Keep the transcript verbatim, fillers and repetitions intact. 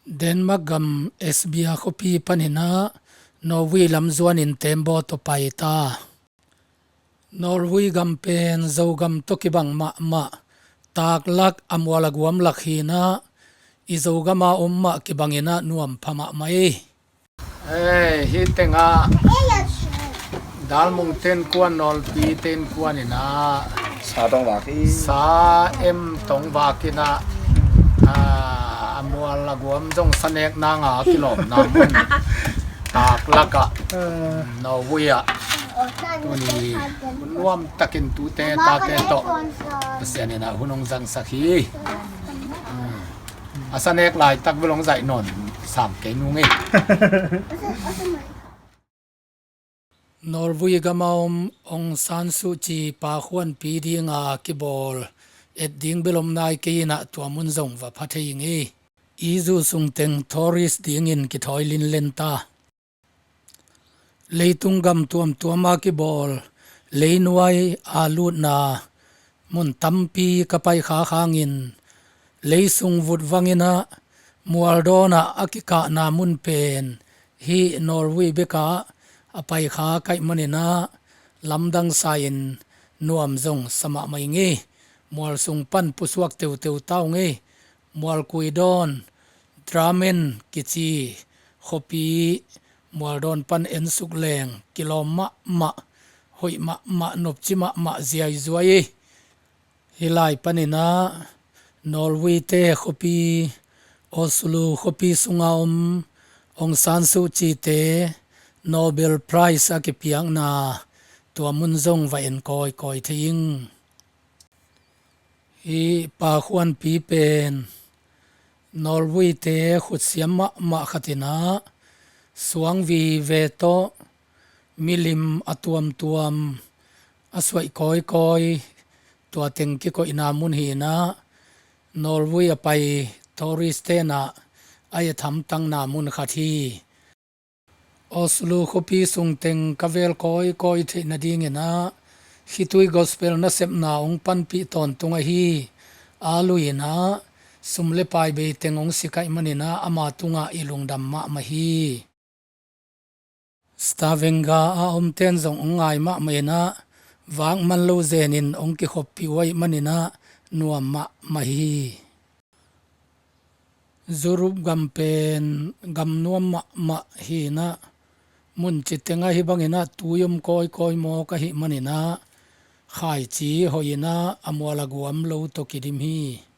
Denmark gam Esbjerg khuapi panin ah Norway lam zuanin tembaw tawh pai ta. Norway gam pen Zogam tawh kibang mahmah, taklak a mual a guam lak hi-in ah i Zogam a om mah kibangin ah nuam pha mahmah ei. Ei, hih tengah Dalmungte innkuan, Nawlpite innkuan in ah sa tong vak hi. Sa em tong vak in ah, a, a mual a guam zong sa nek nang a kilawmna mun taklak ah, Norway ah tuni nuam takin tute tate tawh Pasian in ah hun hong zangsak hi. A sa nek laitak bel hong zaih nawn sam kei nung ei. Norway gam a om Aung San Suu Kyi pakhuanpi dinga kibawl et ding bel om nai kei in ah tua mun zong va pha thei ing ei. I zu sung teng tourist dingin kithawi linlen ta. Leitung gam tuamtuam a kibawl leinuai a lutna mun tampi ka paikha hangin, leisung vut vangin ah mualdawn ah a kikahna mun pen hih Norway bekah a paikha ka hih manin ah lamdang sa-in nuam zong sa mahmah ing ei. Mual sung pan pusuak teuteu ta ung ei. Mualkui dawn, Drammen kici khuapi mualdawn pan ensuk leng kilawm mahmah, hoih mahmah, nopci mahmah ziaizuai ei. Hih lai panin ah Norway-te khuapi Oslo khuapi sunga om Aung San Suu Kyi-te Nobel Prize a kipiakna tua mun zong va en kawikawi thei ing. Hih pakhuanpi pen Norway-te khutsiam mahmah khat in ah suang vive tawh milim a tuamtuam a suaih kawikawi tua teng kikoihna mun hi-in ah Norway a pai tourist-te in ah a et hamtangna mun khat hi. Oslo khuapi sung teng ka vel kawikawi theih nadingin ah khitui gospel nasepna hong panpih tawntung ahi Alu in ah sum le pai bei teng hong si ka hih manin ah ama tungah i lungdam mahmah hi. Stavanger a omten zong hong ngai mahmah in ah vak man lo zenin hong kikhoppih uh ahih manin ah nuam mahmah hi. Europe gam pen gam nuam mahmah hi-in ah mun ci teng ahi bangin ah tui om kawikawi mawk ahih manin ah khaici hoih in ah a mual a guam lo tawh kidim hi.